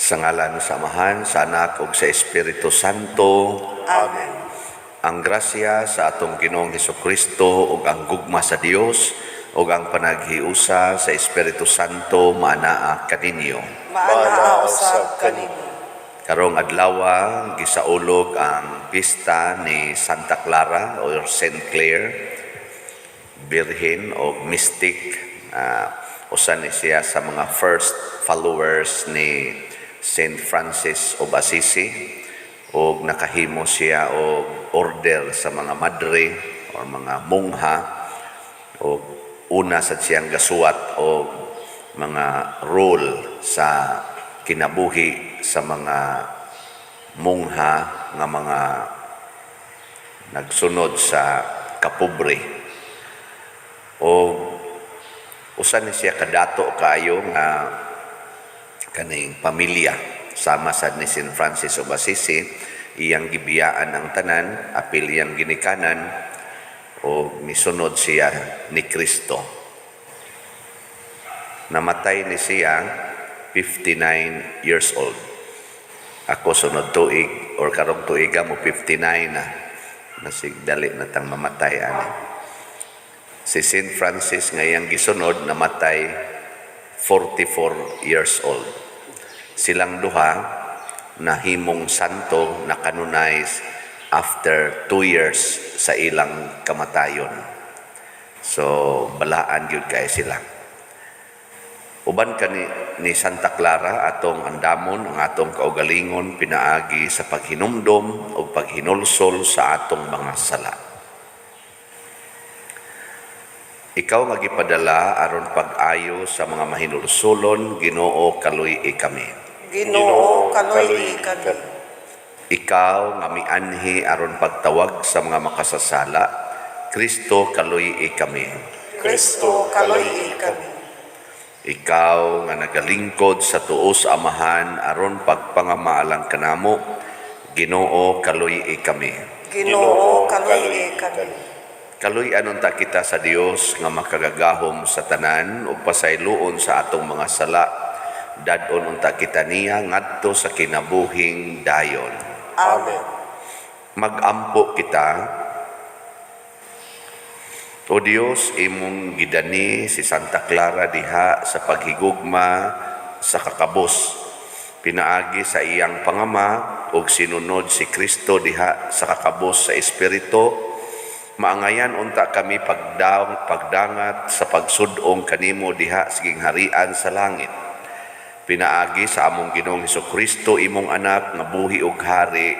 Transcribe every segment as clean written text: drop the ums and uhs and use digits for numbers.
Sa ngalan sa Amahan, sa Anak ug sa Espiritu Santo. Amen. Ang grasya sa atong Ginoong Hesukristo ug ang gugma sa Dios ug ang panaghiusa sa Espiritu Santo maanaa kaninyo. Maanaa usab kaninyo. Karong adlawa gisaulog ang pista ni Santa Clara or Saint Clare, birhen o mystic. Usa ni siya sa mga first followers ni Saint Francis of Assisi ug nakahimo siya og order sa mga madre or mga mongha og una sad siyang gasuwat og mga rule sa kinabuhi sa mga mongha nga mga nagsunod sa kapobre. O usa ni siya kadato kaayo nga kaning pamilya, sama sad ni Saint Francis of Assisi. Iyang gibiyaan ang tanan apil iyang ginikanan o misunod siya ni Kristo. Namatay ni siya 59 years old. Ako sunod tuig or karong tuiga mo 59 na. Nasig dali na tang mamatay ani. Si Saint Francis nga iyang gisunod namatay 44 years old. Silang duha nahimong santo, na-canonize after 2 years sa ilang kamatayon. So balaan gyud kay sila. Uban kani ni Santa Clara, atong andamon ang atong kaugalingon pinaagi sa paghinumdom o paghinulsol sa atong mga sala. Ikaw nga gipadala aron pag-ayo sa mga mahinulsolon, Ginoo, kaluy-i kami. Ginoo, kaluy-i kami. Ikaw nga mianhi aron pagtawag sa mga makasasala, Kristo, kaluy-i kami. Kristo, kaluy-i kami. Ikaw nga nagalingkod sa tuo sa Amahan aron pagpangamaalang kanamo, Ginoo, kaluy-i kami. Ginoo, kaluy-i kami. Kaluy-an unta kita sa Dios nga makagagahom sa tanan ug pasayloon sa atong mga sala. Dad-on unta kita niya ngadto sa kinabuhing dayon. Amen. Magampo kita. O Dios, imong gidani si Santa Clara diha sa paghigugma sa kakabos. Pinaagi sa iyang pangama ug sinunod si Kristo diha sa kakabos sa Espiritu, maangayan unta kami pagdangat sa pagsud-ong kanimo diha sa gingharian sa langit. Pinaagi sa among Ginoong Hesukristo, imong anak, nga buhi ug hari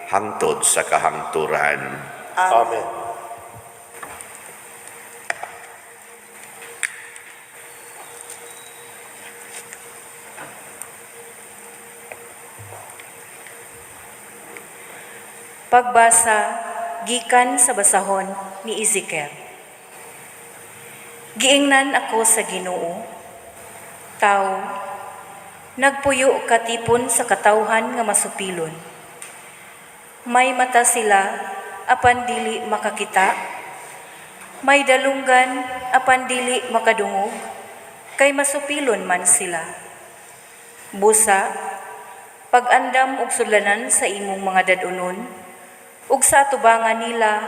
hangtod sa kahangturan. Amen. Pagbasa gikan sa basahon ni Ezekiel. Giingnan ako sa Ginoo, "Tao, nagpuyo ka tipon sa katawhan nga masupilon. May mata sila apan dili makakita, may dalunggan apan dili makadungog, kay masupilon man sila. Busa, pag-andam og sudlanan sa imong mga dad-onon, ug sa atubangan nila,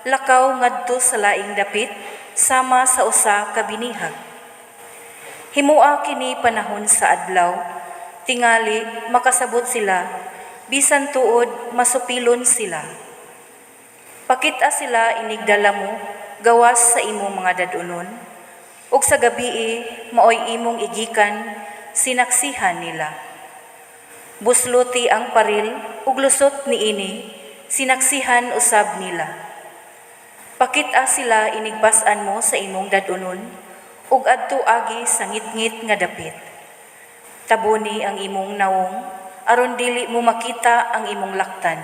lakaw ngadto sa laing dapit sama sa usa ka binihag. Himoa kini panahon sa adlaw, tingali makasabot sila, bisan tuod masupilon sila. Pakita sila inigdala mo gawas sa imong mga dad-onon, ug sa gabii maoy imong igikan sinaksihan nila. Busluti ang paril ug lusot niini, sinaksihan usab nila. Pakita sila inigbas-an mo sa imong dad-onon, ug adto agi sa ngitngit nga dapit. Tabuni ang imong nawong aron dili mo makita ang imong laktan.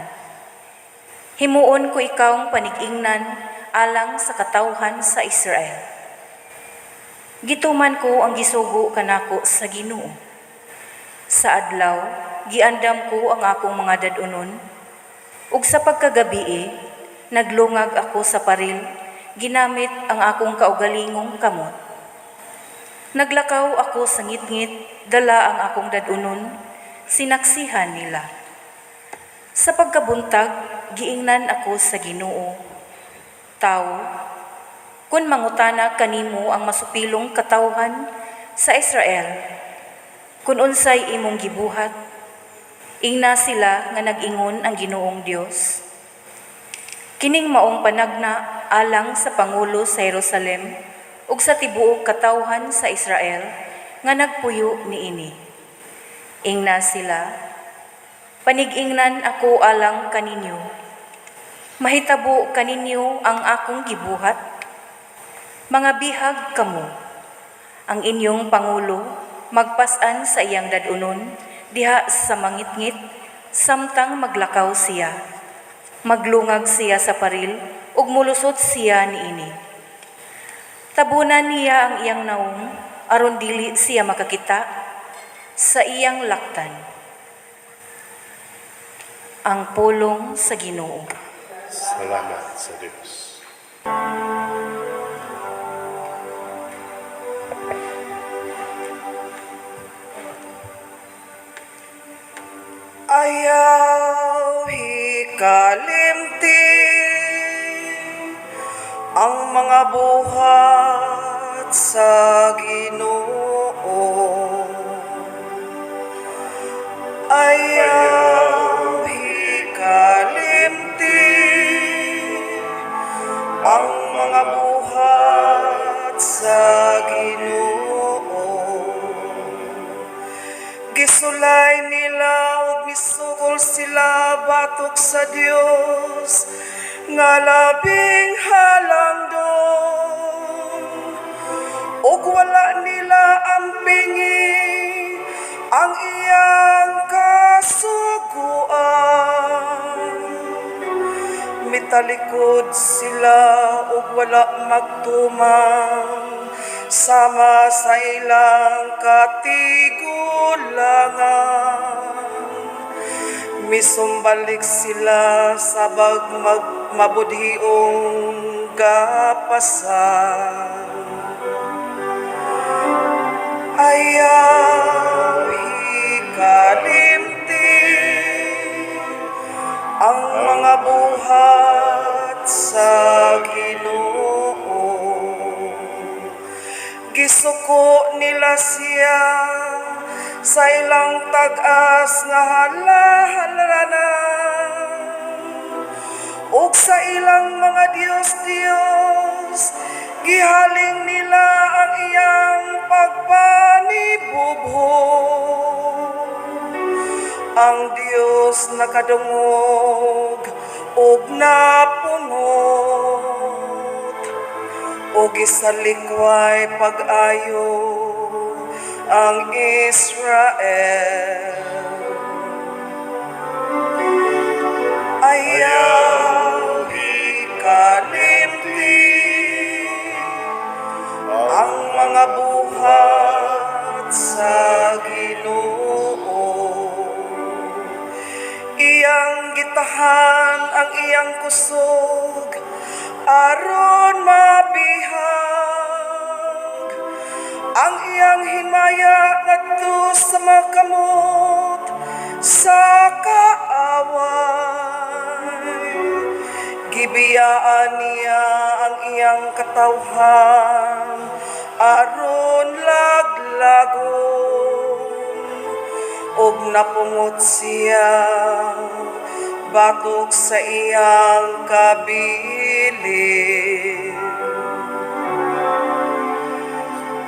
Himuon ko ikawng panig-ingnan alang sa katawhan sa Israel." Gituman ko ang gisugo kanako sa Ginoo. Sa adlaw, giandam ko ang akong mga dad-onon, ug sa pagkagabii, naglungag ako sa paril, ginamit ang akong kaugalingong kamot. Naglakaw ako sa ngitngit, dala ang akong dad-onon, Sinaksihan nila. Sa pagkabuntag, giingnan ako sa Ginoo, "Tao, kung mangutana kanimo ang masupilong katawhan sa Israel, kung unsay imong gibuhat, ingna sila nga nag-ingon ang Ginoong Dios. Kining maong panagna alang sa pangulo sa Jerusalem ug sa tibuok katawhan sa Israel nga nagpuyo niini. Ingna sila, panig-ingnan ako alang kaninyo. Mahitabo kaninyo ang akong gibuhat? Mga bihag kamo. Ang inyong pangulo magpas-an sa iyang dad-unon diha sa mangitngit samtang maglakaw siya. Maglungag siya sa paril ug mulusot siya niini. Tabunan niya ang iyang naong aron dili siya makakita sa iyang laktan." Ang pulong sa Ginoo. Salamat sa Diyos. Ayaw hikalimti ang mga buhat sa Ginoo. Ayaw hikalimti ang mga buhat sa Ginoo. Gisulay nila ug misukol sila batok sa Dios nga labing halangdon, ug wala nila ampingi ang iyang kasuguan. Mitalikod sila ug wala magtuman sama sa ilang katigulangan. Misumbalik sila sa mabudhiong gapasan. Ayaw hikalimti ang mga buhat sa Ginoo. Gisuko nila siya sa ilang tag-as nga halahalanan ug sa ilang mga Diyos-Diyos gihaling nila ang iyang pagpanibubho. Ang Dios nakadungog ug napungot ug gisalikway pag-ayo ang Israel. Ayaw hikalimti ang mga buhat sa Ginoo. Iyang gitahan ang iyang kusog aron mabihag ang iyang himaya ngadto sa makamot sa kaaway. Gibiyaan niya ang iyang katawhan aron laglagon ug napungot siya batok sa iyang kabilin.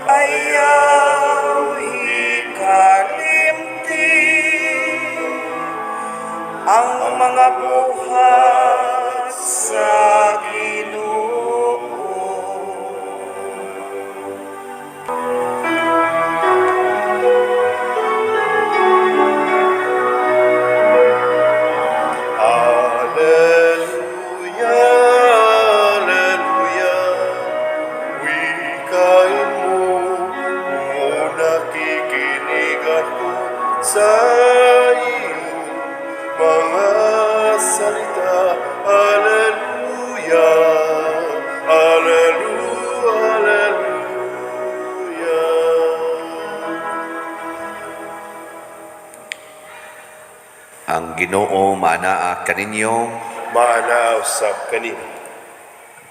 Ayaw hikalimti ang mga buhat sa Ginoo. Alleluia, Alleluia, wikain mo, nakikinig ako sa iyong mga salita. Alleluia, Alleluia, Alleluia. Ang Ginoo maanaa kaninyo. Maanaa usab kanimo.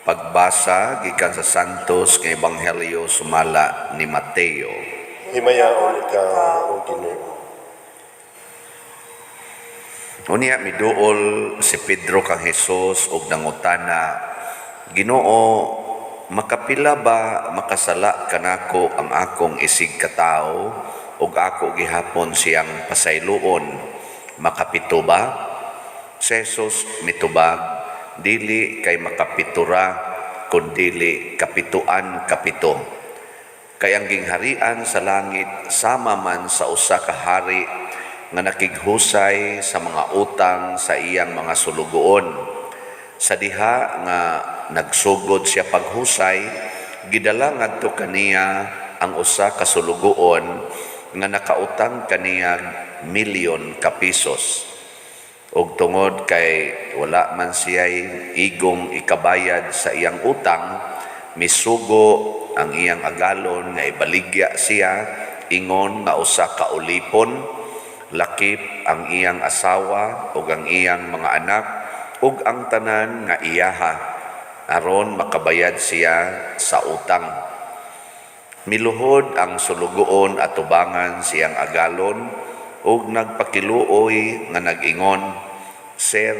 Pagbasa gikan sa Santos nga Ebanghelyo sumala ni Mateo. Himayaon ikaw, O Ginoo. Unya miduol si Pedro kang Hesus ug nangutana, "Ginoo, makapila ba makasala kanako ang akong isig katawo ug ako gihapon siyang pasayloon? Makapito ba?" Si Jesus mitubag, "Dili kay makapito ra, kun dili kapituan kapito. Kay ang gingharian sa langit sama man sa usa ka hari nga nakighusay sa mga utang sa iyang mga sulugoon. Sa diha nga nagsugod siya paghusay, gidala ngadto kaniya ang usa ka sulugoon nga nakautang kaniya milyon ka pesos. Ug tungod kay wala man siya'y igong ikabayad sa iyang utang, misugo ang iyang agalon nga ibaligya siya ingon nga usa ka ulipon, lakip ang iyang asawa ug ang iyang mga anak ug ang tanan nga iyaha, aron makabayad siya sa utang. Miluhod ang sulugoon atubangan siyang agalon ug nagpakiluoy nga nag-ingon, 'Sir,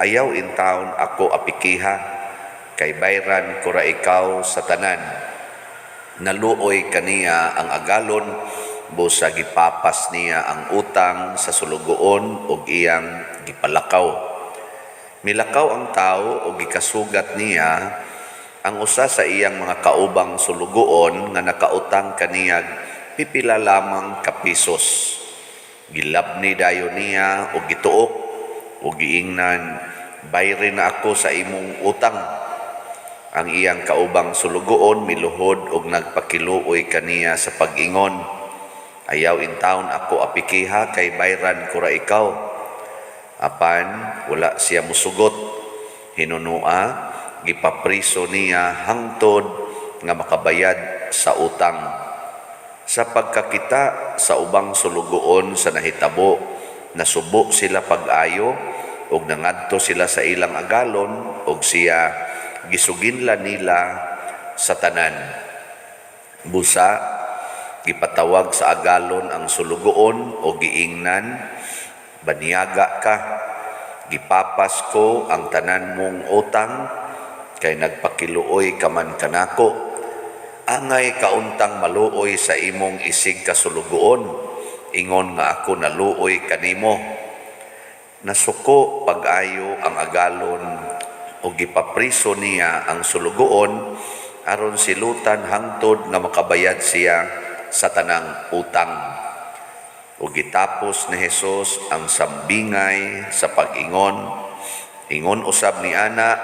ayaw intawon ako apikiha, kay bayran ko ra ikaw sa tanan.' Naluoy kaniya ang agalon, busa gipapas niya ang utang sa sulugoon ug iyang gipalakaw. Milakaw ang tawo ug gikasugat niya ang usa sa iyang mga kaubang sulugoon nga nakautang kaniyag pipila lamang ka pesos. Gilabni dayon niya ug gituok ug giingnan, 'Bayri na ako sa imong utang.' Ang iyang kaubang sulugoon miluhod ug nagpakiluoy kaniya sa pag-ingon, 'Ayaw intawon ako apikiha, kay bayran ko ra ikaw.' Apan wala siya musugot. Hinunua gipapriso niya hangtod nga makabayad sa utang. Sa pagkakita sa ubang sulugoon sa nahitabo, nasubo sila pag-ayo ug nangadto sila sa ilang agalon ug siya gisuginlan nila sa tanan. Busa gipatawag sa agalon ang sulugoon ug giingnan, 'Baniaga ka, gipapas ko ang tanan mong utang kay nagpakiluoy ka man kanako. Angay kauntang maluoy sa imong isig kasulugoon, ingon nga ako naluoy kanimo.' Nasuko pag-ayo ang agalon ug gipapriso niya ang sulugoon aron silutan hangtod nga makabayad siya sa tanang utang." Ug gitapos ni Hesus ang sambingay sa pag-ingon, "Ingon usab ni ana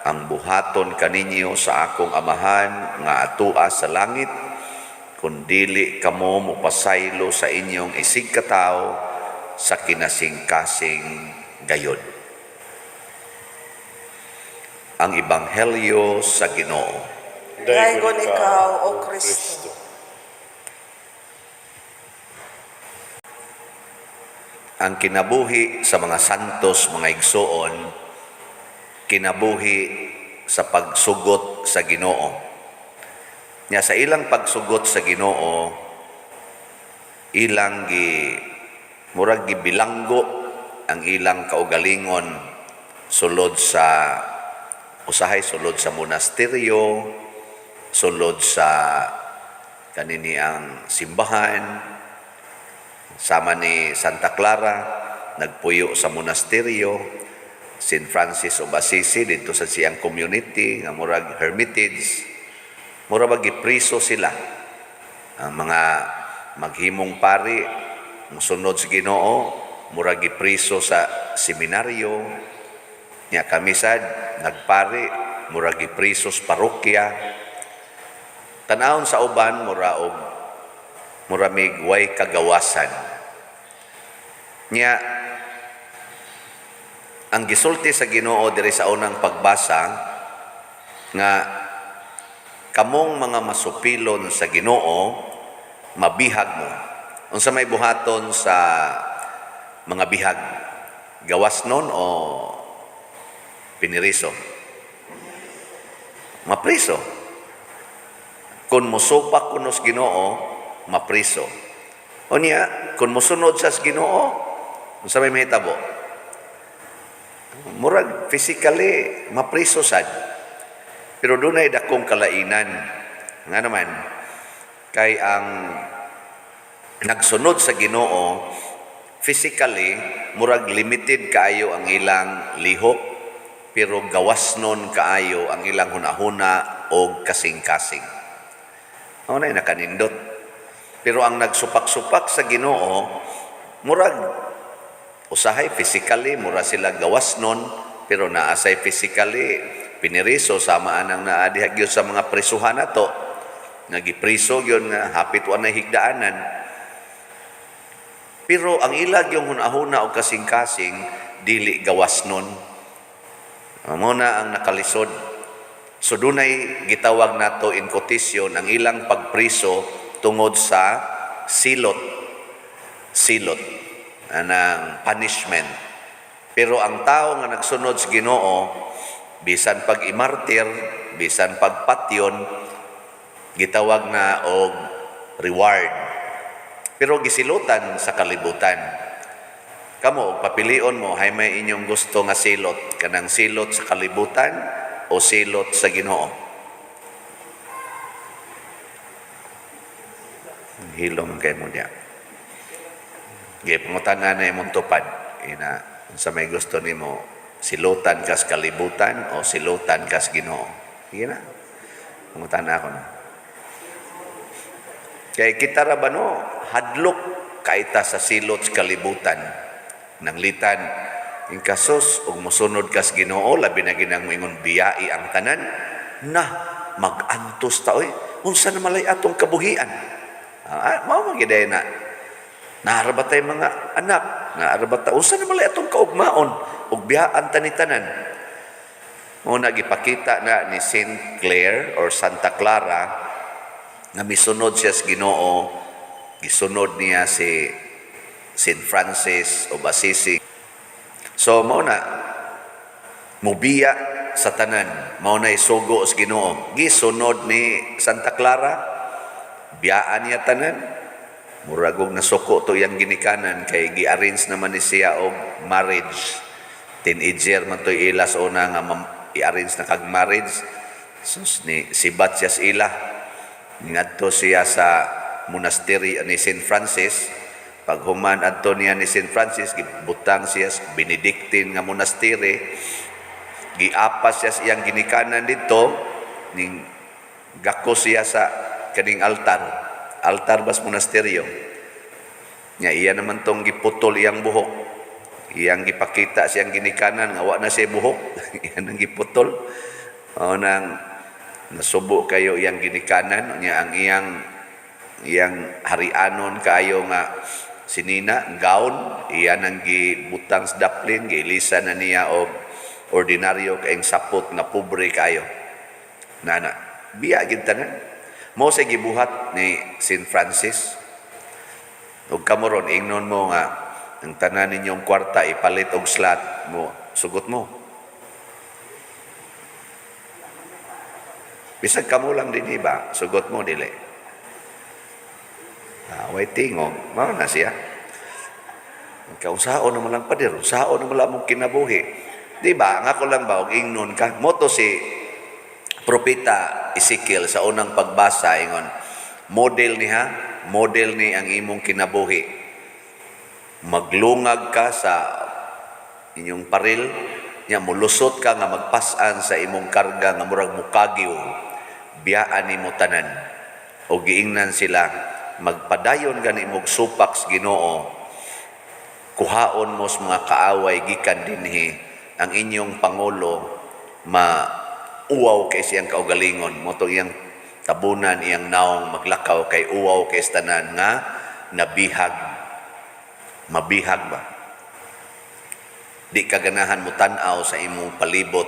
ang buhaton kaninyo sa akong Amahan nga atua sa langit kung dili kamo mopasaylo sa inyong isigkatawo sa kinasingkasing gayod." Ang Ebanghelyo sa Ginoo. Daygon ikaw, O Kristo. Ang kinabuhi sa mga santos, mga igsuon, kinabuhi sa pagsugot sa Ginoo. Nya sa ilang pagsugot sa Ginoo, ilang gi murag gibilanggo ang ilang kaugalingon sulod sa usahay sulod sa monasteryo, sulod sa kanini ang simbahan, sama ni Santa Clara, nagpuyo sa monasteryo, St. Francis of Assisi dito sa siyang community nga murag hermitage, mura ba gipriso sila. Ang mga maghimong pari musunod sa Ginoo, murag gipriso sa seminaryo. Nya kami sad nagpari, murag gipriso sa parokya. Tanawon sa uban, mura og muramig way kagawasan. Nya ang gisulti sa Ginoo diri sa unang pagbasa nga kamong mga masupilon sa Ginoo, mabihag mo. Unsa may buhaton sa mga bihag? Gawas nun o piniriso? Mapriso. Kung musupak kuno sa Ginoo, mapriso. Unya, kung musunod sa Ginoo, unsa may mahitabo? Murag physically mapriso sad. Pero dunay dakong kalainan. Nga naman, kay ang nagsunod sa Ginoo, physically murag limited kaayo ang ilang lihok, pero gawas nun kaayo ang ilang hunahuna o kasing-kasing. Mao na nakanindot. Pero ang nagsupak-supak sa Ginoo, murag usahay physically mura sila gawas nun, pero naa say physically piniriso, sama anang naa diha gyud sa mga prisuhan nato nga gipriso gyud nga hapit wa na higdaanan. Pero ang ila gyung hunahuna og kasing-kasing dili gawas nun. Mao na ang nakalisod. So dunay gitawag nato in quotation ang ilang pagpriso tungod sa silot. Silot anang punishment. Pero ang tao nga nagsunod sa Ginoo, bisan pag imartir, bisan pagpatyon, gitawag na og reward. Pero gisilutan sa kalibutan. Kamo, og papilion mo, hay may inyong gusto nga silot, kanang silot sa kalibutan o silot sa Ginoo? Hilom kay mo niya. Gipangutan na imong tupad. Ina, sa may gusto nimo, silutan kas kalibutan o silutan kas Ginoo? Sige na. Pangutan ako na. Kay kita ra ba no, hadlok kaita sa silot sa kalibutan. Nanglitan, in kasos, ug mosunod kas Ginoo, labi na ginang moingon biyai ang tanan, na mag-antos ta oy. Unsa na malay atong kabuhian? Mao man gyud na. Naara ba tay mga anak? Naara ba ta? Unsa na malay atong kaugmaon? Ug biyaan ta ni tanan. Mao na gipakita na ni Saint Clare or Santa Clara nga misunod siya sa Ginoo, gisunod niya si Saint Francis of Assisi. So mao na mubiya sa tanan, mao na isugo sa Ginoo. Gisunod ni Santa Clara, biyaan niya tanan. Murag og nasuko to iyang ginikanan kay gi-arrange naman ni siya og marriage. Teenager man to ila sa una nga i-arrange na kag marriage. Sus ni sibat siya sa ila. Ngadto siya sa monastery ni Saint Francis. Paghuman adto niya ni Saint Francis, gibutang siya sa Benedictine nga monastery. Giapas siya sa iyang ginikanan dito, ning gako siya sa kaning altar. Altar bas monasteryo. Nya iya naman tong giputol iyang buhok. Iyang gipakita siyang ginikanan nga wa na siya buhok. Iyan ang giputol. O nang nasubo kayo iyang ginikanan nya ang iyang harianon kaayo nga sinina gown iyan ang gibutang sa daplin, giilisa na niya og ordinaryo kaayong sapot nga pobre kaayo. Nana biya gid tanan. Mao sa gibuhat ni Saint Francis. Ug kamo ron ingnon mo nga ang tanan ninyong kwarta ipalit og slot mo, sugot mo. Bisag kamo lang dinhi ba, sugot mo dili. Way tingog, mao na siya. Kausaon naman lang pader, usaon naman lang mong kinabuhi. Di ba? Ang ako lang ba, og ingnon ka, moto si Propeta Ezekiel sa unang pagbasa, ingon, model niya, model ni ang imong kinabuhi. Maglungag ka sa inyong paril, nya mulusot ka nga magpas-an sa imong karga nga murag mukagiw, biyaan nimo tanan. O giingnan sila, magpadayon gani imong supak sa Ginoo, kuhaon mo sa mga kaaway gikan dinhi ang inyong pangulo ma uwaw kay siyang kaugalingon, mo tong iyang tabunan iyang naong maglakaw kay uwaw kay tanan nga nabihag. Mabihag ba? Di ka ganahan mo tan-aw sa imong palibot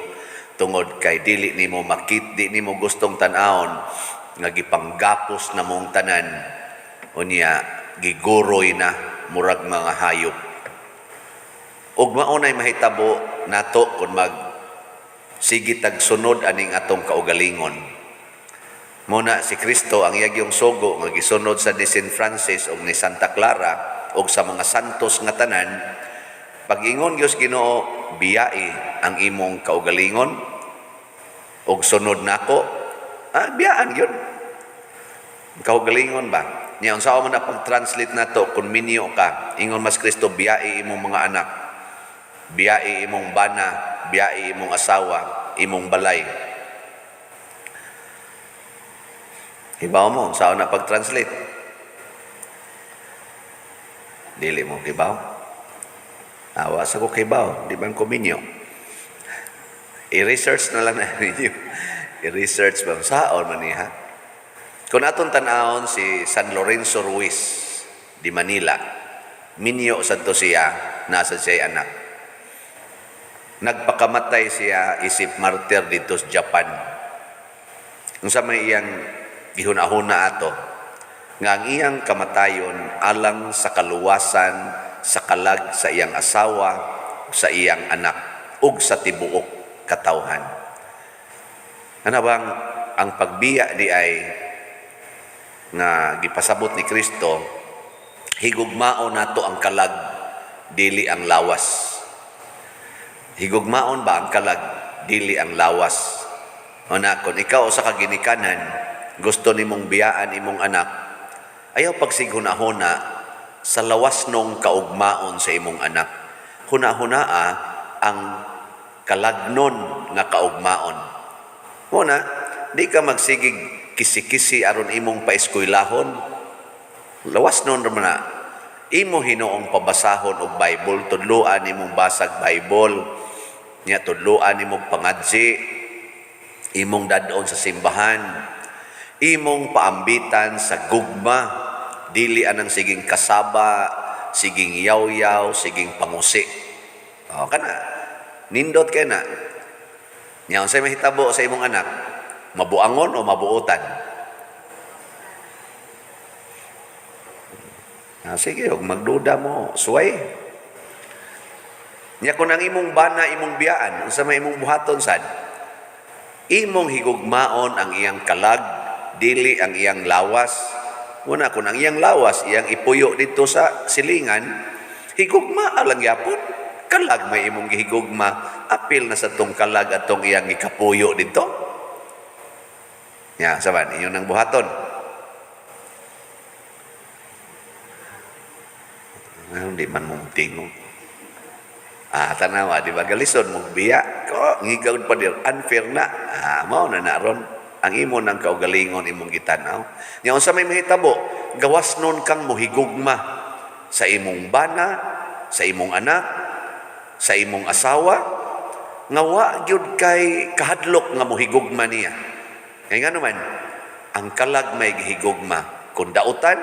tungod kay dili nimo makit, di nimo gustong tan-awon nga gipanggapos na mong tanan, unya giguroy na murag mga hayop. Ug mao nay mahitabo nato kung mag sige tag sunod aning atong kaugalingon. Muna si Kristo ang iyang sugo nga gisunod sa ni Saint Francis ug ni Santa Clara ug sa mga santos nga tanan, pag-ingon Dios Ginoo, biyai ang imong kaugalingon ug sunod nako, biyaan gyud. Kaugalingon ba? Nya unsa man na pag-translate nato kung minyo ka, ingon mas Kristo, biyai imong mga anak, biyai imong bana, biyai imong asawa, imong balay. Hibaw mo, unsa na pag-translate? Dili mo kibaw? Awa sa ko kibaw, di ba ko minyo? I-research na lang na ninyo. I-research ba? Saon man niya? Kung atong tan-awon si San Lorenzo Ruiz di Manila, minyo sa to siya, nasa siya anak. Nagpakamatay siya isip martir dito sa Japan. Unsa may iyang gihuna-huna ato, nga ang iyang kamatayon alang sa kaluwasan sa kalag sa iyang asawa, sa iyang anak, ug sa tibuok katawhan. Ano bang ang pagbiya di ay nga gipasabot ni Kristo, higugmaon nato ang kalag, dili ang lawas. Higugmaon ba ang kalag, dili ang lawas. O na, kung ikaw usa ka ginikanan, gusto nimong biyaan imong anak, ayaw pagsighuna-huna sa lawas nung kaugmaon sa imong anak. Huna-hunaa ang kalagnon nga kaugmaon. Muna, di ka magsigig kisi-kisi aron imong paeskwelahon. Lawas nun raman na. Imo hinuong pabasahon og Bible, tudluan imong basag Bible. Nya tudluan imong pangadzi, imong dadon sa simbahan, imong paambitan sa gugma, dili anang siging kasaba, siging yaw-yaw, siging pangusi. O, kana. Nindot kay na. Nya unsay mahitabo sa imong anak? Mabuangon o mabuotan? Sige, og magduda mo, suway. Nya kung ang imong bana imong biyaan, unsa may imong buhaton sad? Imong higugmaon ang iyang kalag, dili ang iyang lawas. Muna kung ang iyang lawas iyang ipuyo dito sa silingan, higugma lang yapon. Kalag may imong gihigugma, apil na sa tong kalag atong iyang ikapuyo dito. Nya, saban, inyo nang buhaton. Ano, di man mong tingog. Tanawa, di ba? Galison mong biya. Ko, ngigaw pa dir, unfair na. Mao na na ron. Ang imo nang kaugalingon imong gitanaw. Nya unsa may mahitabo, gawas nun kang mohigugma sa imong bana, sa imong anak, sa imong asawa, nga wa gyud kay kahadlok nga mohigugma niya. Kay ngano man, ang kalag may gihigugma. Kung dautan,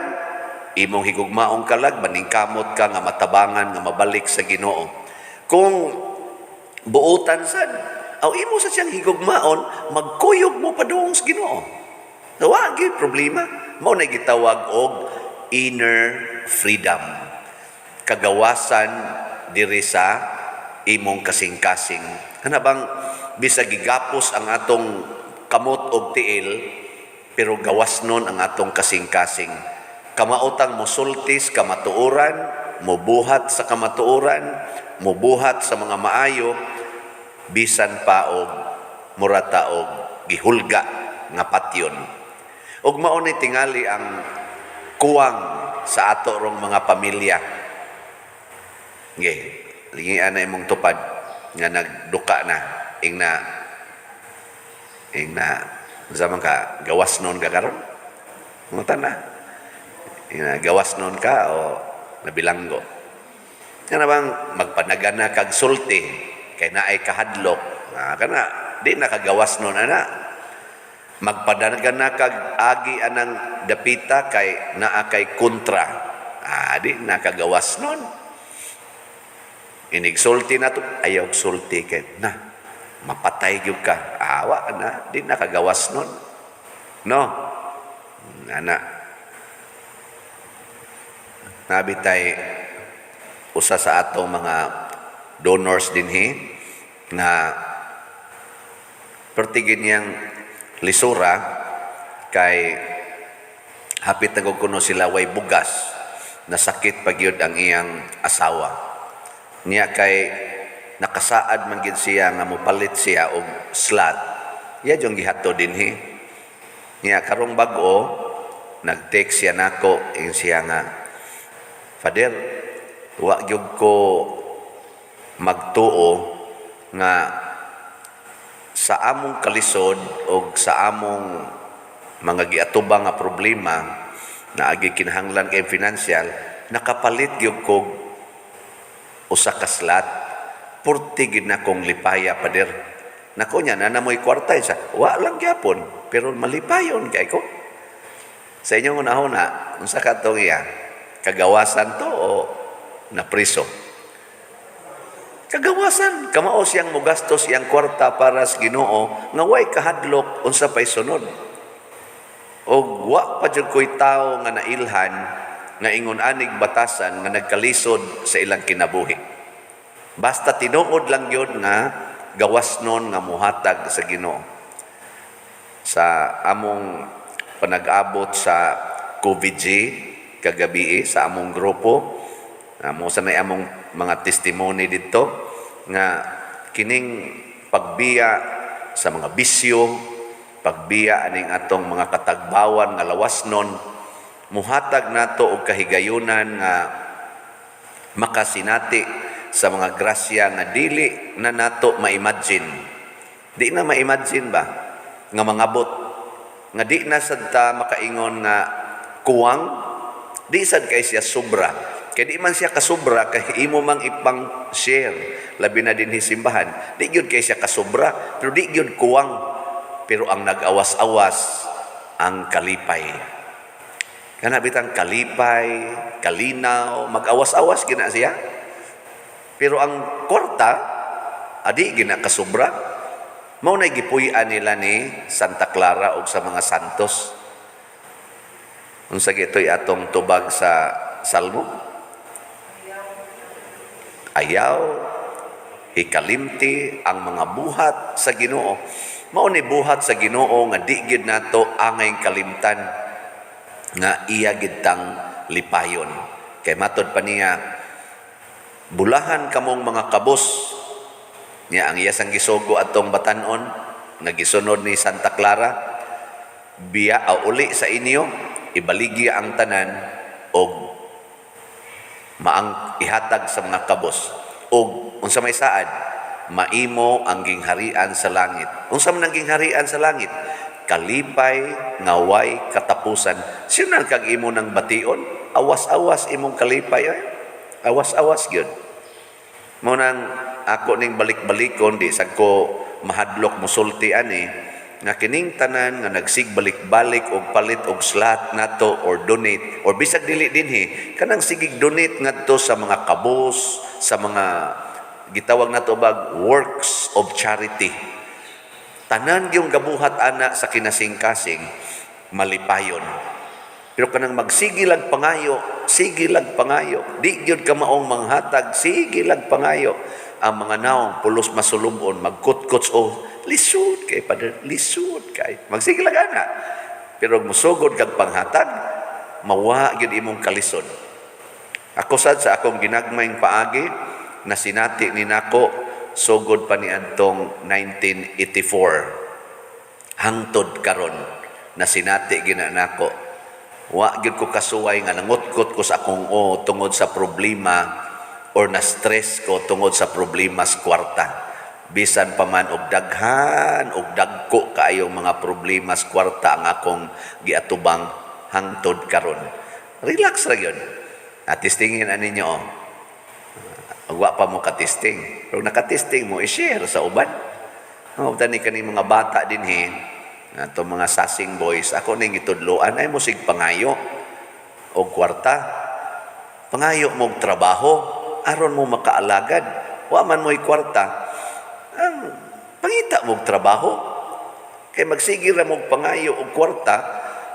imong higugmaong kalag, maningkamot ka nga matabangan, nga mabalik sa Ginoo. Kung buotan sad, aw imo sa siyang higugmaon, magkuyog mo padung sa Ginoo. Wa gyud problema. Mao na gitawag og inner freedom. Kagawasan diri sa imong kasing-kasing. Kana bang bisag gigapos ang atong kamot og tiil, pero gawas nun ang atong kasing-kasing. Kamaotang mosultis kamatuoran, mobuhat sa kamatuoran, mobuhat sa mga maayo, bisan pa og murata og gihulga nga patyon. Ug mao ni tingali ang kuwang sa ato rong mga pamilya. Nge, lingian na imong tupad nga nagduka na ing na unsa man ka gawas noon ka karon? Ngutan na. Ing na gawas noon ka o nabilanggo. Kana bang magpanagan na kag sulti kay naay kahadlok, kana di na kagawas noon ana. Magpadagan na kag agi anang dapita kay naa kay kontra. Di na kagawas noon. Inigsulti na to, ayaw sulti kay na mapatay gyud ka. Awa na, di na kagawas nun. No? Ana. Nabitay usa sa atong mga donors dinhi nga pertigin niyang lisura kay hapit na kuno sila way bugas, nasakit pa gyud ang iyang asawa niya. Kay nakasaad man gid siya nga mopalit siya og slot, iya jung gihato dinhi niya. Karong bag-o nag-text siya nako, ingon siya nga, "Father, wa gyud ko magtuo nga sa among kalisod o sa among mga giatubang nga problema na agi kinahanglan kay financial, nakapalit gyud kog usa ka slot. Purti gid na kong lipaya, Pader." Nako niya, na mo'y kwarta siya. Wa lang gyapon, pero malipayon kay ko. Sa inyong unahuna, unsa ka tong iya? Kagawasan to o napriso? Kagawasan, kamao siyang mugastos iyang kwarta para sa Ginoo nga way kahadlok unsa pay sunod. Og wa pa jud ko'y tawo nga nailhan nga ingon anig batasan nga nagkalisod sa ilang kinabuhi. Basta tinuod lang gyud nga gawas nun nga muhatag sa Ginoo. Sa among panag-abot sa COVID-G kagabi sa among grupo, amo sa nay among mga testimony dito nga kining pagbiya sa mga bisyo, pagbiya aning atong mga katagbawan nga lawas nun, muhatag nato og kahigayunan nga makasinati sa mga grasya nga dili na nato ma-imagine. Di na ma-imagine ba nga mangabot, nga di na sad ta makaingon nga kuwang, di sad kay siya sobra. Kay di man siya kasubra kay imo mang ipang share, labi na dinhi simbahan. Di gyud kay siya kasubra, pero di gyud kuwang. Pero ang nag-awas-awas ang kalipay. Kana bitang kalipay, kalinaw, mag-awas-awas gina siya. Pero ang kwarta, adi gina kasubra. Mao na gipuy-an nila ni Santa Clara og sa mga santos. Unsa gito'y atong tubag sa Salmo? Ayaw hikalimti ang mga buhat sa Ginoo. Mao ni buhat sa Ginoo nga di gid nato angay kalimtan nga iya gid tang lipayon. Kay matod pa niya, "Bulahan kamong mga kabos." Niya ang iya sang gisugo atong batanon nga gisunod ni Santa Clara, biya aw uli sa inyo, ibaligya ang tanan og maang ihatag sa mga kabos. Og unsa may saad, maimo ang gingharian sa langit. Unsa man ang gingharian sa langit? Kalipay nga way katapusan. Sino kag imo nang bation? Awas-awas imong kalipay ay. Awas-awas gyud. Mao nang ako ning balik-balikon, di sad ko mahadlok musulti ani nga kining tanan nga nagsigbalik-balik og palit og slot nato or donate or bisag dili dinhi, kanang sigig donate ngadto sa mga kabos, sa mga gitawag nato bag works of charity, tanan yung gabuhat ana sa kinasing-kasing malipayon. Pero kanang magsige lag pangayo, sige lag pangayo, di gyud ka maong manghatag, sige lag pangayo, ang mga naong pulos masulubon, magkutkots o lisod kay, Padre, lisod kay. Magsige lag ana. Pero musugod kag panghatag, mawa gyud imong kalisod. Ako sad sa akong ginagmayng paagi na sinati ni nako sugod pa ni adtong 1984 hangtod karon na sinati gina nako. Wa gyud ko kasuway nga nangutkot ko sa akong o tungod sa problema or na stress ko tungod sa problema sa kwarta. Bisan pa man og daghan og dagko kaayong mga problema sa kwarta ang akong giatubang, hangtod karon relax ra gyud. At testingin ani ninyo, oh. Wa pa mo ka-testing. Pero naka-testing mo, i-share sa uban. Oh, tani kani mga bata dinhi, ato mga sasing boys, ako ning gitudloan ay mo sig pangayo og kwarta. Pangayo mo og trabaho aron mo makaalagad. Wa man mo'y kwarta, ang pangita mo og trabaho. Kay magsige ra mo og pangayo og kwarta,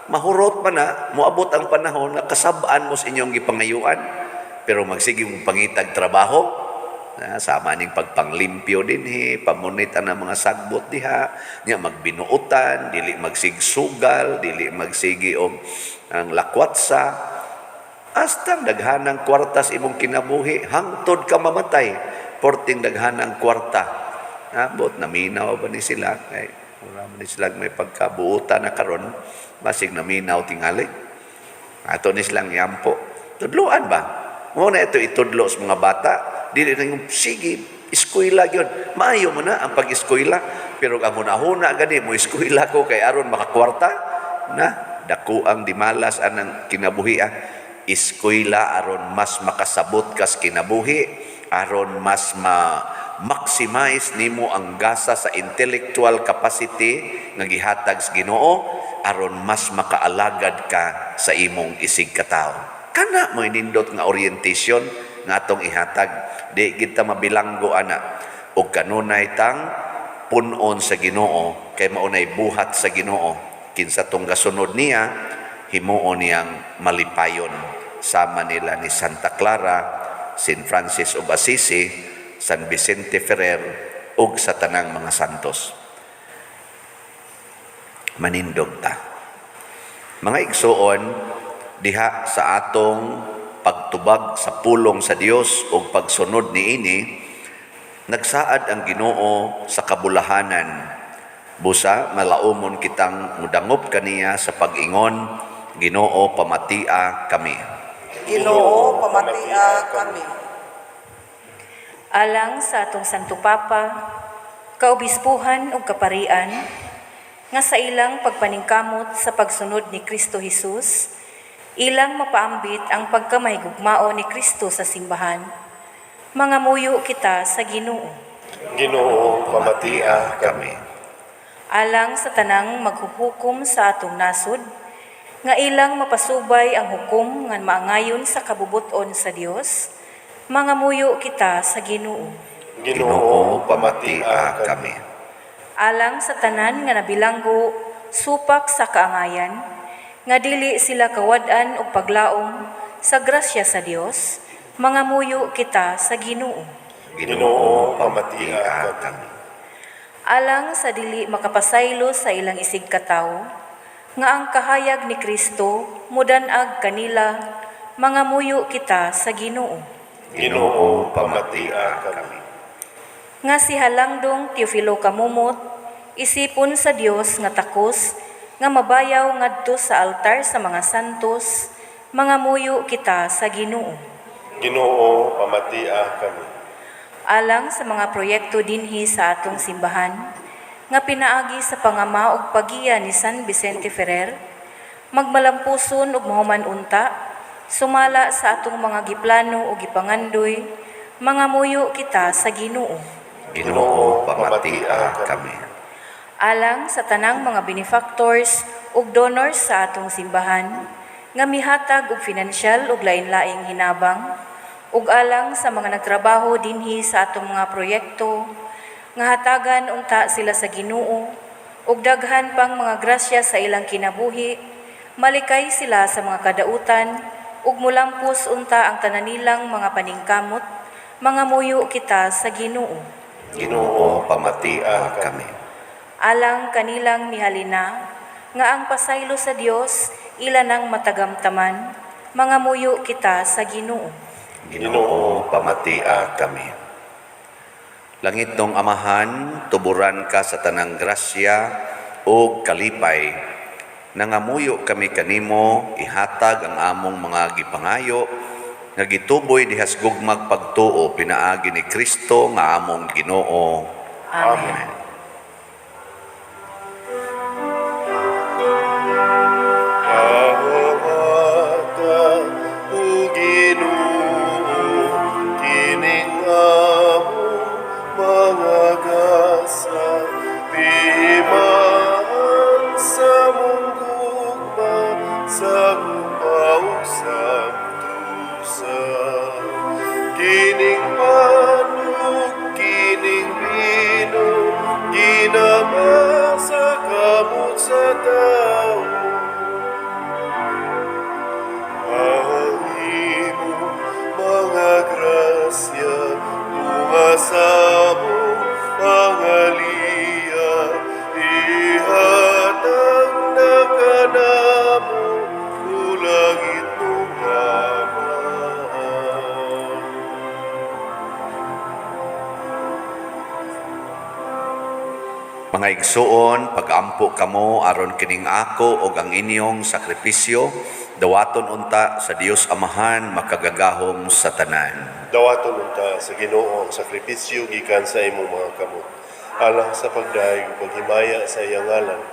mahurot man na, moabot ang panahon nga kasab-an mo sa inyong gipangayuan. Pero magsige mo pangitag trabaho, Na, sama ning pagpanglimpyo dinhi, pamunit ang mga sagbot diha, nya magbinuotan, dili magsigsugal, dili magsigi og ang lakwatsa. Hasta daghanang kwarta sa imong kinabuhi, hangtod ka mamatay, porting daghanang kwarta. Ambot, naminaw ba ni sila? Kay, wala man ni sila may pagkabuutan na karon, basig naminaw tingali. Ato ni silang yampo. Tudluan ba? Mao na ito itudlo sa mga bata. Dili na yung, sige, eskwela gyud. Maayo mo na ang pag-eskwela. Pero ang hunahuna gani mo eskwela ko kay aron makakwarta na dako ang dimalas anang kinabuhi ah. Eskwela aron mas makasabot kas kinabuhi, aron mas ma maximize nimo ang gasa sa intellectual capacity nga gihatag sa Ginoo aron mas makaalagad ka sa imong isig katawo. Kana mo nindot nga orientation nga atong ihatag. Di kita mabilanggo ana og kanunay tang punon sa Ginoo kay maunay buhat sa Ginoo kinsa tong gasunod niya himuon niyang malipayon sama nila ni Santa Clara, Saint Francis of Assisi, San Vicente Ferrer ug sa tanang mga santos. Manindog ta. Mga igsuon, diha sa atong pagtubag sa pulong sa Dios ug pagsunod niini, nagsaad ang Ginoo sa kabulahanan. Busa malaumon kitang mudangop kaniya sa pag-ingon, "Ginoo, pamatia kami." Ginoo, pamatia kami. Alang sa atong Santo Papa, kaobispuhan ug kaparian, nga sa ilang pagpaningkamot sa pagsunod ni Kristo Jesus, ilang mapaambit ang pagkamahigugmao ni Kristo sa simbahan. Mangamuyo kita sa Ginoo. Ginoo, pamatia kami. Alang sa tanang maghuhukom sa atong nasod, nga ilang mapasubay ang hukom nga maangayon sa kabubuton sa Dios, mangamuyo kita sa Ginoo. Ginoo, pamatia kami. Alang sa tanan nga nabilanggo supak sa kaangayan, nga dili sila kawad-an og paglaom sa grasya sa Dios, mangamuyo kita sa Ginoo. Ginoo, pamatia kami. Alang sa dili makapasaylo sa ilang isig katawo, nga ang kahayag ni Kristo mudan-ag kanila, mangamuyo kita sa Ginoo. Ginoo, pamatia kami. Nga si Halangdong Teofilo Camomot, isipon sa Dios nga takos, nga mabayaw ngadto sa altar sa mga santos, mangamuyo kita sa Ginoo. Ginoo, pamatia kami. Alang sa mga proyekto dinhi sa atong simbahan, nga pinaagi sa pangama ug pagiya ni San Vicente Ferrer, magmalampuson ug mahuman unta, sumala sa atong mga giplano ug gipangandoy, mangamuyo kita sa Ginoo. Ginoo, pamatia kami. Alang sa tanang mga benefactors ug donors sa atong simbahan nga mihatag og finansyal ug lain-laing hinabang ug alang sa mga nagtrabaho dinhi sa atong mga proyekto nga hatagan unta sila sa Ginoo ug daghan pang mga grasya sa ilang kinabuhi, malikay sila sa mga kadautan ug mulampos unta ang tanan nilang mga paningkamot, mangamuyo kita sa Ginoo. Ginoo, pamatia kami. Alang kanilang mihalina nga ang pasaylo sa Dios ila nang matagamtaman, mangamuyo kita sa Ginoo. Ginoo, pamatia kami. Langitnong Amahan, tuburan ka sa tanang grasya o kalipay. Nangamuyo kami kanimo, ihatag ang among mga gipangayo, nga gituboy dihas gugmag pagtuo pinaagi ni Kristo nga among Ginoo. Amen. Pamata o Ginoo, kining among mga gasa, timaan sa mong gugma, sa gumaw samtusa. Kining panug, kining bino, Mga igsuon, pagampo kamo aron kining ako og ang inyong sakripisyo dawaton unta sa Dios Amahan makagagahom sa tanan. Dawaton unta sa Ginoo ang sakripisyo gikan sa imong mga kamot, alang sa pagdayeg ug paghimaya sa iyang ngalan,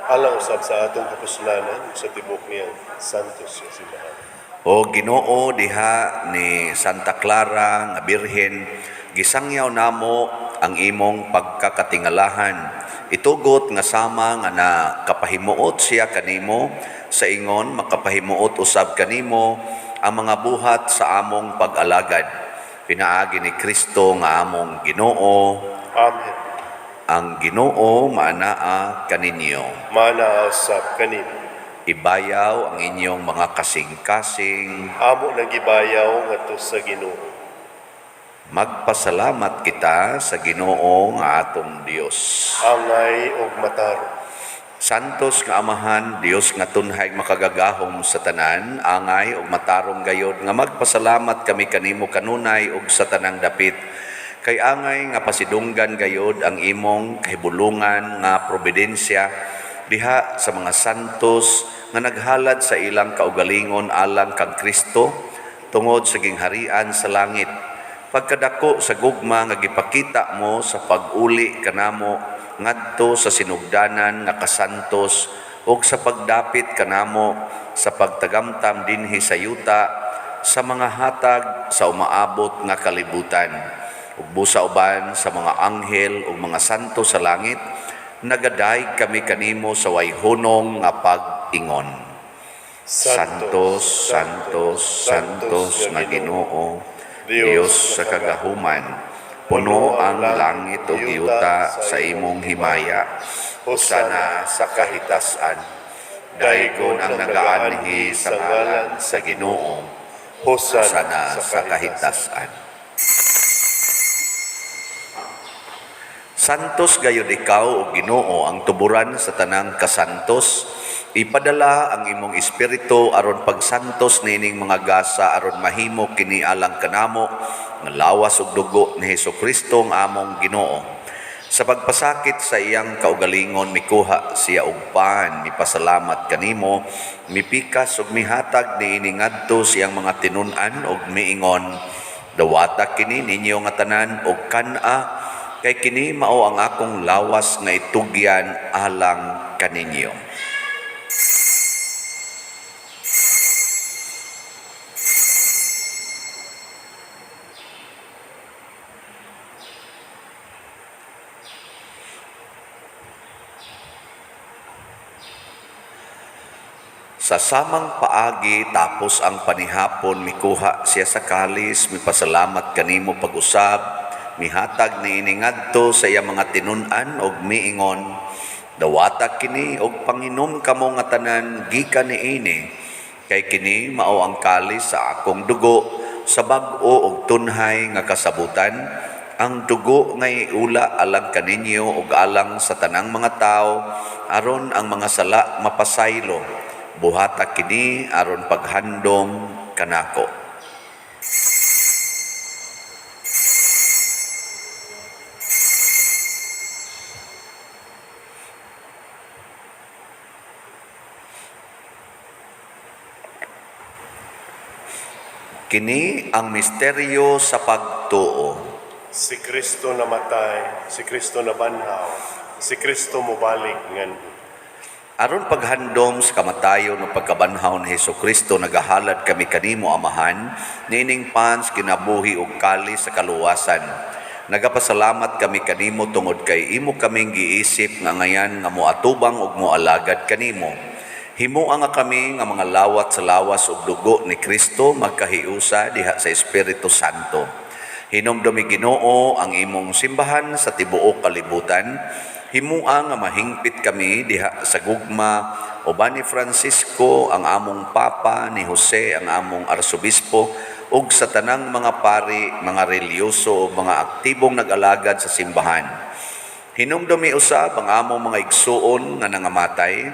alang usab sa atong kapuslanan ug sa tibuok niyang santos nga simbahan. O Ginoo, diha ni Santa Clara nga Birhen, gisangyaw namo ang imong pagkakatingalahan. Itugot nga sama nga nakapahimuot siya kanimo sa ingon makapahimuot usab kanimo ang mga buhat sa among pag-alagad. Pinaagi ni Kristo nga among Ginoo. Amen. Ang Ginoo maanaa kaninyo. Maanaa usab kanimo. Ibayaw ang inyong mga kasing-kasing. Amo nang gibayaw ngadto sa Ginoo. Magpasalamat kita sa Ginoo nga atong Dios. Angay og matarong. Santos nga Amahan, Dios nga tunhay makagagahom sa tanan, angay ug matarong gayod nga magpasalamat kami kanimo kanunay ug sa tanang dapit. Kay angay nga pasidunggan gayod ang imong kahibulungan nga providensya diha sa mga santos nga naghalad sa ilang kaugalingon alang kang Kristo tungod sa gingharian sa langit. Pagkadako sa gugma nga gipakita mo sa pag-uli kanamo ngadto sa sinugdanan nga kasantos ug sa pagdapit kanamo sa pagtagamtam dinhi sa yuta sa mga hatag sa umaabot nga kalibutan. Ug busa uban sa mga anghel ug mga santo sa langit, nagadayeg kami kanimo sa way hunong nga pag-ingon. Santos, Santos, Santos nga Ginoo, Dios sa kagahuman, puno ang langit ug yuta sa imong himaya. Hosana sa kahitasan. Daygon ang nagaanhi sa ngalan sa Ginoo. Hosana Hosana sa kahitasan. Santos gayud ikaw o Ginoo ang tuburan sa tanang kasantos. Ipadala ang imong espiritu aron pagsantos niining mga gasa aron mahimo kini alang kanamo nga lawas ug dugo ni Hesukristo ang among Ginoo. Sa pagpasakit sa iyang kaugalingon mikuha siya og pan, mipasalamat kanimo, mipikas ug mihatag niini ngadto sa iyang mga tinun-an ug miingon, dawata kini ninyo nga tanan og kan-a, kay kini mao ang akong lawas nga itugyan alang kaninyo. Sa samang paagi tapos ang panihapon mikuha siya sa kalis, mipasalamat kanimo pag-usab, mihatag niini ngadto sa iyang mga tinun-an og miingon, dawata kini og panginom kamo nga tanan gikan niini, kay kini mao ang kalis sa akong dugo sa bag-o og tunhay nga kasabutan, ang dugo nga iula alang kaninyo ug alang sa tanang mga tawo aron ang mga sala mapasaylo. Buhata kini aron paghandom kanako. Kini ang misteryo sa pagtuo. Si Kristo namatay, si Kristo nabanhaw, si Kristo mobalik nganhi. Aron paghandom sa kamatayon o pagkabanhaw ni Hesukristo, nagahalad kami kanimo, Amahan, niining pans kinabuhi ug kalis sa kaluwasan. Nagapasalamat kami kanimo tungod kay imo kaming giisip nga ngayan nga moatubang ug moalagad kanimo. Himoa nga kami nga mga lawat sa lawas ug dugo ni Kristo magkahiusa diha sa Espiritu Santo. Hinumdumi, Ginoo, ang imong simbahan sa tibuok kalibutan. Himua nga mahingpit kami diha sa gugma uban ni Francisco ang among Papa, ni Jose ang among Arsobispo, ug sa tanang mga pari, mga relihiyoso ug mga aktibong nag-alagad sa simbahan. Hinumdumi usab ang among mga igsuon nga nangamatay,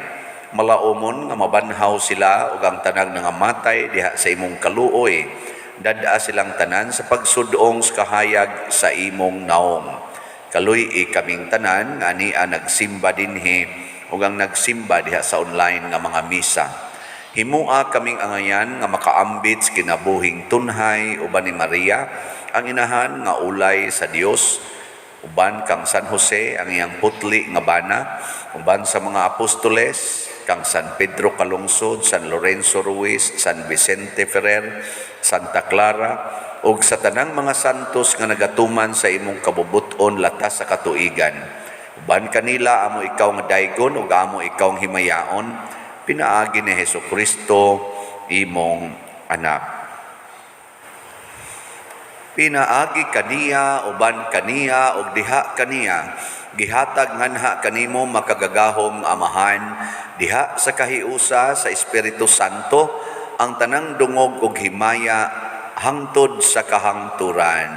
malaumon nga mabanhaw sila ug ang tanang nangamatay diha sa imong kaluoy. Dad-a silang tanan sa pagsudong sa kahayag sa imong naong. Kaluy-i kaming tanan nga ania nagsimba dinhi ug ang nagsimba diha sa online nga mga misa. Himua kaming angayan nga makaambit sa kinabuhing tunhay uban ni Maria, ang inahan nga ulay sa Dios, uban kang San Jose ang iyang putli nga bana, uban sa mga apostoles, kang San Pedro Calungsod, San Lorenzo Ruiz, San Vicente Ferrer, Santa Clara, ug sa tanang mga santos nga nagatuman sa imong kabubut-on latas sa katuigan. Uban kanila amo ikaw nga daygon ug amo ikaw ang himayaon, pinaagi ni Hesus Kristo imong anak. Pinaagi kaniya, uban kaniya, ug diha kaniya, gihatag nganha kanimo makagagahom Amahan, diha sa kahiusa sa Espiritu Santo, ang tanang dungog ug himaya hangtod sa kahangturan.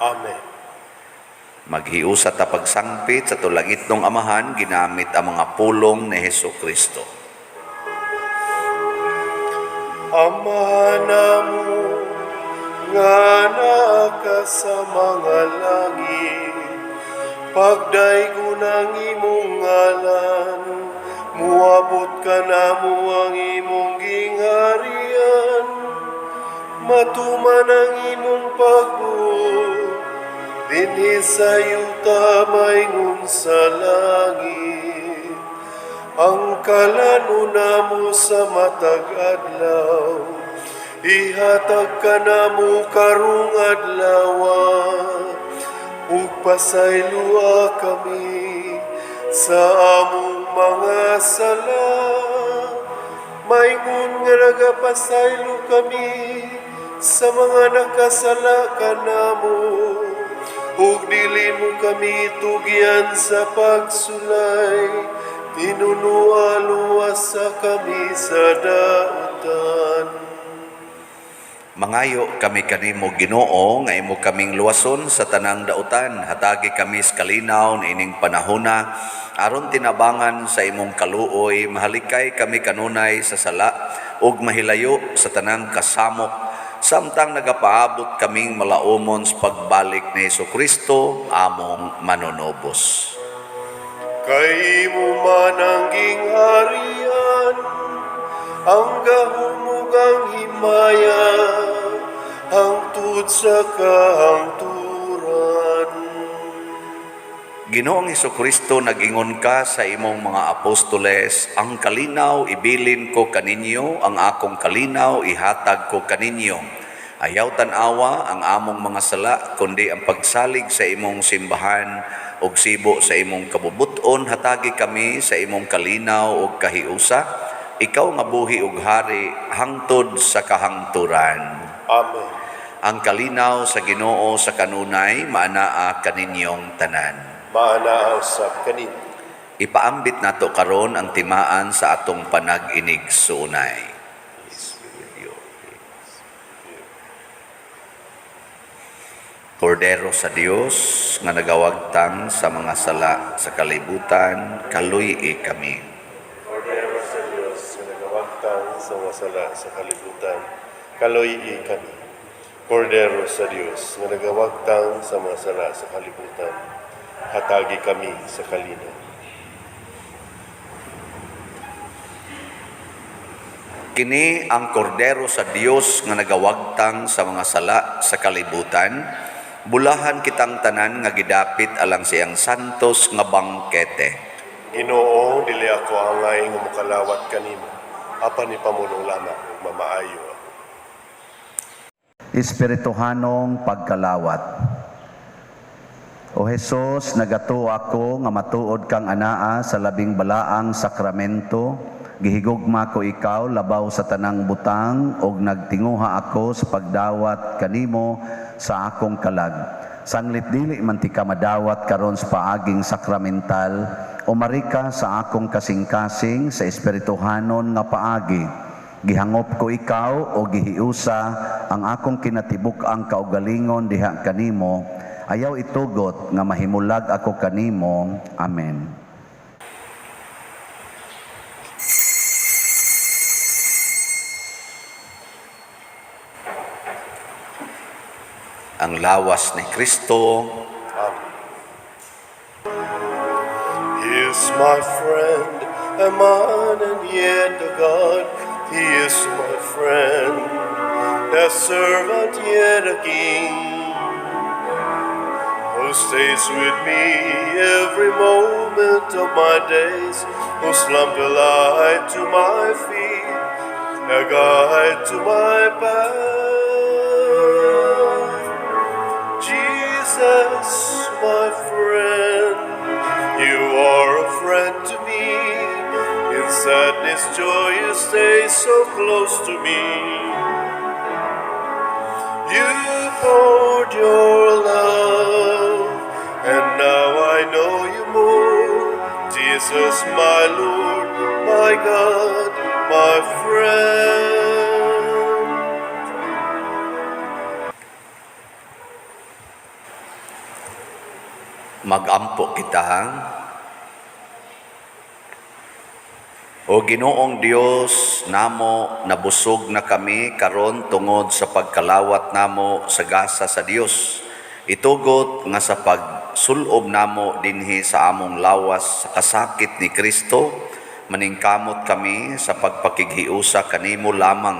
Amen. Maghiusa ta pagsangpit sa tulangitnong Amahan, ginamit ang mga pulong ni Hesus Kristo. Ama namo nga naa ka sa mga langit, pagdaygon ang imong ngalan, muabot kanamo ang imong gingharian, matuman ang imong pagbuot, dinhi sa yuta maingon sa langit. Ang kalano namo sa matag adlaw, ihatag kanamo karong adlawa, ug pasayloa kami sa among mga sala, maingon nga nagapasaylo kami sa mga nakasala kanamo, ug dili mo kami tugyan sa pagsulay, tinunua luwasa kami sa dautan. Mangayo kami kanimo Ginoo nga imo kaming luwason sa tanang dautan, hatagi kami sa kalinaw niining panahona aron tinabangan sa imong kaluoy, mahalikay kami kanunay sa sala ug mahilayo sa tanang kasamok, samtang nagapaabot kaming malaumon sa pagbalik ni Hesukristo among manunubos. Kay imo man ang gingharian, ang gahom ug ang himaya, hangtod sa kahangturan. Ginoong Hesukristo, nag-ingon ka sa imong mga apostoles, ang kalinaw ibilin ko kaninyo, ang akong kalinaw ihatag ko kaninyo. Ayaw tan-awa ang among mga sala, kundi ang pagsalig sa imong simbahan ug sibo sa imong kabubut-on, hatagi kami sa imong kalinaw ug kahiusa. Ikaw nga buhi ug hari hangtod sa kahangturan. Amen. Ang kalinaw sa Ginoo sa kanunay maanaa kaninyong tanan. Maanaa usab kaninyo. Ipaambit nato karon ang timaan sa atong panag-inig suunay. Kordero sa Dios nga nagawagtang sa mga sala sa kalibutan, kaluy-i kami. Kordero sa Dios nga nagawagtang sa mga sala sa kalibutan, kaluy-i kami. Kordero sa Dios nga nagawagtang sa mga sala sa kalibutan, hatagi kami sa kalinaw. Kini ang kordero sa Dios nga nagawagtang sa mga sala sa kalibutan, bulahan kitang tanan nga gidapit alang siyang santos nga bangkete. Ginoo, dili ako angay nga mokalawat kanimo, apan ipamulong lamang ug mamaayo ako. Espirituhanong pagkalawat. O Hesus, nagatuo ako nga matuod kang anaa sa labing balaang sakramento. Gihigugma ko ikaw labaw sa tanang butang ug nagtinguha ako sa pagdawat kanimo sa akong kalag. Sanglit dili man ti ka madawat karon sa paaging sakramental, umari ka sa akong kasing-kasing sa espirituhanon nga paagi. Gihangop ko ikaw o gihiusa ang akong kinatibuk-ang kaugalingon diha kanimo. Ayaw itugot nga mahimulag ako kanimo. Amen. Ang lawas ni Kristo. Amen. He is my friend, a man and yet a God. He is my friend, a servant yet a king, who stays with me every moment of my days, whose lamp a light to my feet, a guide to my path. Jesus, my friend, you are a friend to me. In sadness, joy, you stay so close to me. You poured your love, and now I know you more. Jesus, my Lord, my God, my friend. Magampo kita. O Ginoong Dios namo, nabusog na kami karon tungod sa pagkalawat namo sa gasa sa Dios. Itugot nga sa pagsulob namo dinhi sa among lawas sa kasakit ni Kristo, maningkamot kami sa pagpakighiusa kanimo lamang,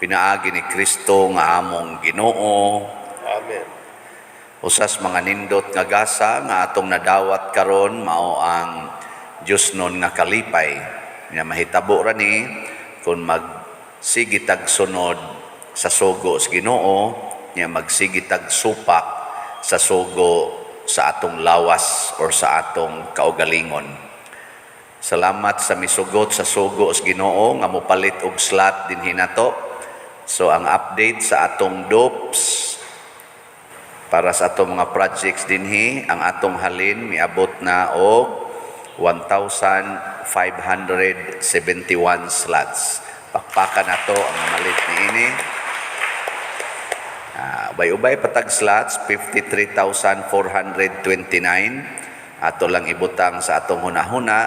pinaagi ni Kristo nga among Ginoo. Amen. Usas mga nindot nga gasa nga atong nadawat karon mao ang Dios nun nga kalipay nga mahitabo ra ni kung magsigitag sunod sa sugo sa Ginoo, nya magsigitag supak sa sugo sa atong lawas or sa atong kaugalingon. Salamat sa misugot sa sugo sa Ginoo nga mopalit og slot dinhi nato. So ang update sa atong dopes para sa atong mga projects dinhi, ang atong halin miabot na og 1,571 slots. Pakpakan nato ang malit niini. Ubay-ubay patag slots 53,429. Ato lang ibutang sa atong hunahuna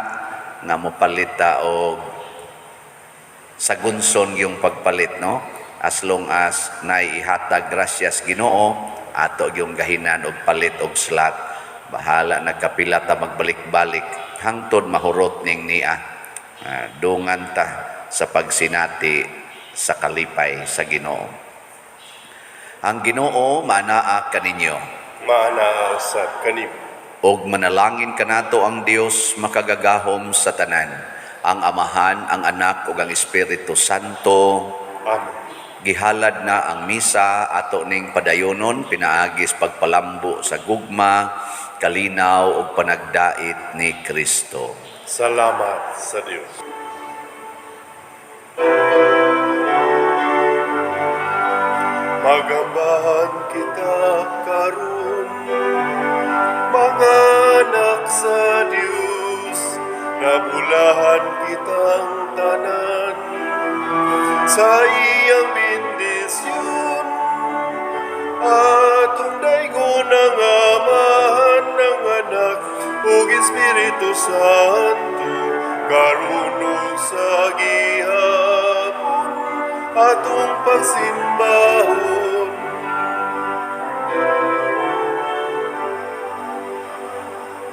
nga mopalit ta og sa gunson yung pagpalit, no? As long as naihatag grasyas Ginoo, ato yung gahinan og palit og slot. Bahala nagkapila ta magbalik-balik hangtod mahurot ning nia. Dungan ta sa pagsinati sa kalipay sa Ginoo. Ang Ginoo maanaa kaninyo. Maanaa usab kanimo. Og manalangin kanato ang Dios makagagahom sa tanan, ang Amahan, ang Anak ug ang Espiritu Santo. Amen. Gihalad na ang misa, ato ning padayonon pinaagis pagpalambo sa gugma, kalinaw ug panagdait ni Kristo. Salamat sa Dios. Magambahan kita karon, mga anak sa Dios, nabulahan kitang tanan sa iyang bendisyon. Atong daygon ang Amahan, ang Anak ug Espiritu Santo, karon ug sa gihapon atong pagsimba.